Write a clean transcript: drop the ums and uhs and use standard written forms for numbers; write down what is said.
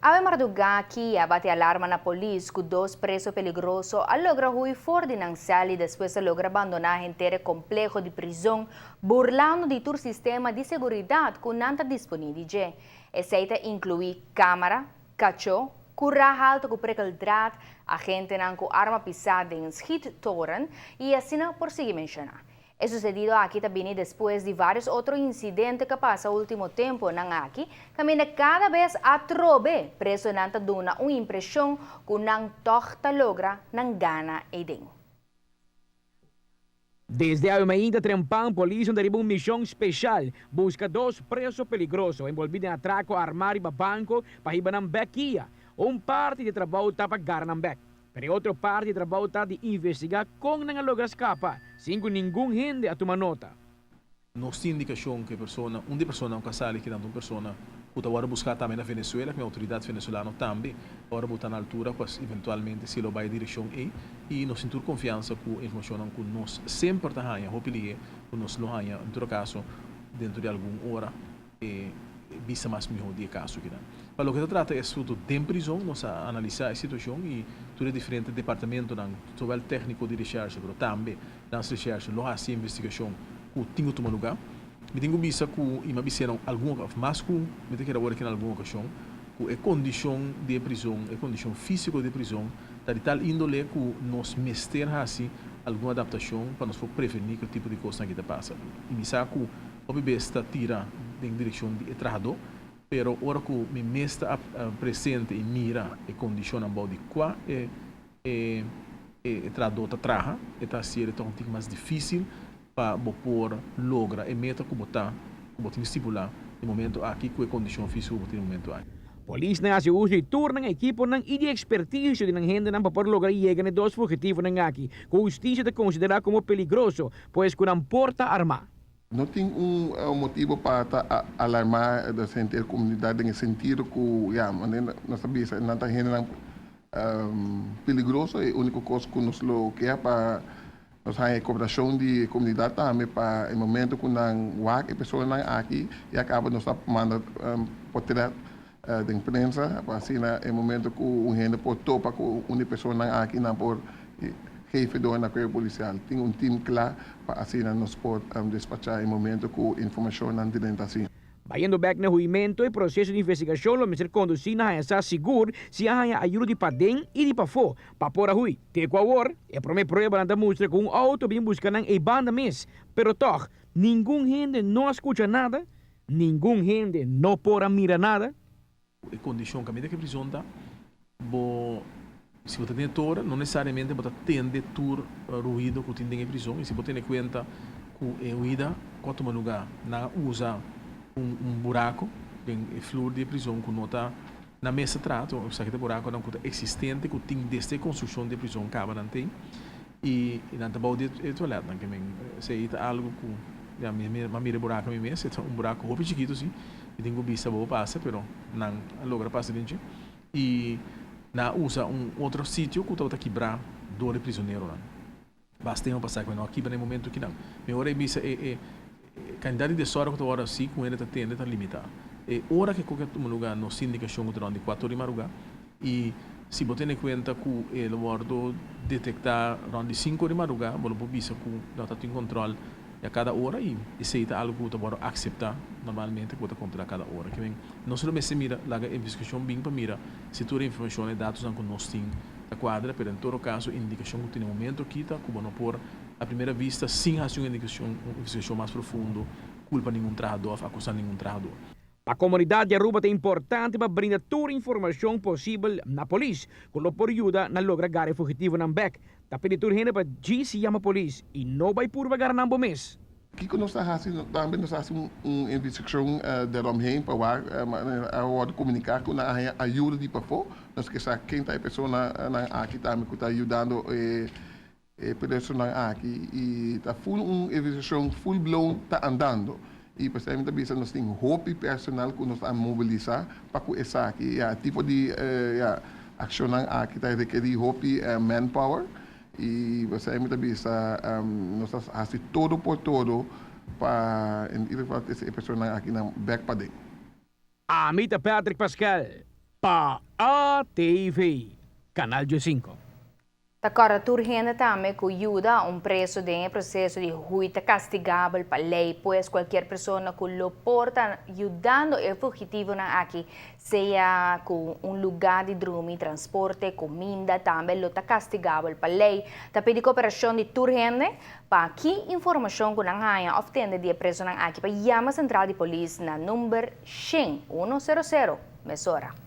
Awe mardugá aki a bati alarma na polis ku dos preso peligroso a logra hui for di nan sèl i despues a logra bandoná henter e kompleho di prizon burlando di tur sistema di seguridat ku nan ta disponí di dje. Esei ta inkluí kámara, kachó, kurá haltu ku prikkeldraad, agentenan ku arma pisá den schiettoren i asina por sigui menshoná. E susedido aki ta bini despues di varios otro insidente ku a pasa ultimo temponan aki, kaminda kada bes atrobe presonan ta duna un impreshon ku nan tòg ta logra nan gana eiden. Desde awe mainta trempan polis unda riba un mishon speshal buska dos preso peligroso enbolbí den atrako armá riba banko pa hiba nan bèk kia. Un parti di e trabou ta pa gara nan bèk. Pero e otro parti di trabou ta di investigá kon nan a logra skapa sin ku ningun hende a tuma nota. Nos tin indikashon ku e persona, un di e personanan ku a sali kinan ta un persona ku ta wòrdu buská tambe na Venezuela, ku e outoridat venezolano tambe a wòrdu botá na altura ku eventualmente si lo bai e direkshon ei. I nos tin tur konfiansa ku e informashonnan ku nos semper ta haña hopi lihé ku nos lo haña en todo kaso dentro di algun ora. E bista mas mihó di e kaso kinan. Pa loke ta trata e asuntu den prizon, nos a analisá e situashon i tur e diferente departamentonan, zowel tékniko di reshèrshe pero tambe landsrecherche lo hasi e investigashon ku tin ku tuma lugá. Mi tin ku bisa ku i mi a bis'é na algun òf mas ku mi ta kere awor aki na algun okashon ku e kondishon di e prizon, e kondishon físiko di e prizon ta di tal índole ku nos mester hasi algun adaptashon pa nos por prevení ku e tipo di kosnan aki ta pasa. I mi sa ku Hopi bes ta tira den direkshon di e trahadó, pero ora ku mi mes ta presente i mira e kondishonnan bou di kua e e e trahadó ta traha, e ta hasié ta un tiki mas difísil pa bo por logra e meta ku bo ta ku bo tin stipulá e momento aki ku e kondishon físiko ku bo tin e momento aki. Polisnan hasi uso di tur nan ekiponan i di ekspertisio di nan hendenan pa por logra yega na e dos fugitivonan aki, ku hustisia ta konsiderá komo peligroso, pues ku nan por ta armá. No tin un motibo pa ta alarmá e henter komunidat den e sentido ku ya manera nos ta bisa nan ta hendenan peligroso. E úniko kos ku nos lo ke pa nos haña e koperashon di e komunidat tambe pa e momento ku nan wak e personanan aki ya kaba nos ta manda potret den prensa pa asina e momento ku un hende por topa ku un di personanan aki nan por gefe door na cuerpo policial. Tin un team kla pa asina nos por despachá e momento ku informashonnan drenta asina. Bayendo bek na huimento, e proseso di investigashon lo mester kondusí na haña sa sigur si a haña ayudo di paden i di pafó pa por a hui. Te ku awor, e promé pruebanan ta mustra ku un outo bin buska nan ei banda mes, pero tòg ningun hende no a skucha nada. Ningun hende no por a mira nada. E kondishon kaminda ku e prizon ta, bo si bo ta den e toren no nesesariamente bo ta tende tur ruido ku tin den e prizon i si bo tene kuenta ku e huida ku a tuma lugá nan a usa un un buraku den e flur di e prizon ku no ta na mes ta traha esaki ta burakunan ku ta eksistente ku tin desde e konstrukshon di e prizon kaba nan tin. I nan ta bou di e toiletnan ke men esei ta algu ku ya mi a mira e buraku mi mes e ta un buraku hopi chikitu si mi tin ku bisa bo pasa pero nan a logra pasa den dje i nan a usa un otro sitio ku tabata kibrá dor di prisoneronan basta tempu pasá ku e no a kibra na e momentu kinan mi ora e bisa e e kantidat di desòrdu ku ta wòrdu hasi ku hende ta tende ta limitá e ora ke koke a tuma lugá nos tin indikashon ku ta rònt di kuater ora di marugá. I si bo tene kuenta ku e lo wòrdu detektá rònt di sinku di madrugá, bo lo por bisa ku lo ta tin kòntròl ya kada ora i esei ta algu ku ta wòrdu akseptá normalmente ku bo ta kontrolá kada ora. Ke men nos lo mester mira, laga e investigashon bin pa mira si tur e informashon, e datonan ku nos tin ta kuadra, pero en todo kaso indikashon ku tin e momento aki ta ku bo no por a primera vista sin hasi un indikashon, un investigashon mas profundo kulpa ningun trahadó òf akusá ningun trahadó. Pa komunidat di Aruba ta importante pa brinda tur informashon posibel na polis ku lo por yuda na logra gara e fugitivonan bek. Ta pidi tur hende pa djis yama polis i no bai purba gara nan bo mes. Kiko nos ta hasi? Tambe nos ta hasi un investigashon deromheen pa wak manera a wòrdu komuniká ku nan a haña ayuda di pafó. Nos ke sa ken ta e personanan aki tambe ku ta yudando e presonan aki i ta full un investigashon full blown ta andando i p'esei mi ta bisa nos tin hopi personal ku nos a mobilisá pa ku esaki ya tipo di ya akshonnan aki ta rekerí hopi manpower i p'esei mi ta bisa nos ta hasi todo por todo pa en ieder geval trese e personanan aki nan bèk paden. Ami ta Patrick Pascal. Pa ATV, Canal 5. Ta corda tur hende tambe cu yuda un preso den proceso di hui ta castigabel pa ley, pues cualkier persona cu lo por ta yudando e fugitivonan aki, sea cu un lugar di drumi, transporte, cuminda, tambe lo ta castigabel pa ley. Ta pidi cooperacion di tur hende pa ki informacion cu nan haya of tende di e presonan aki pa yama central di polis na number 100 100 mesora.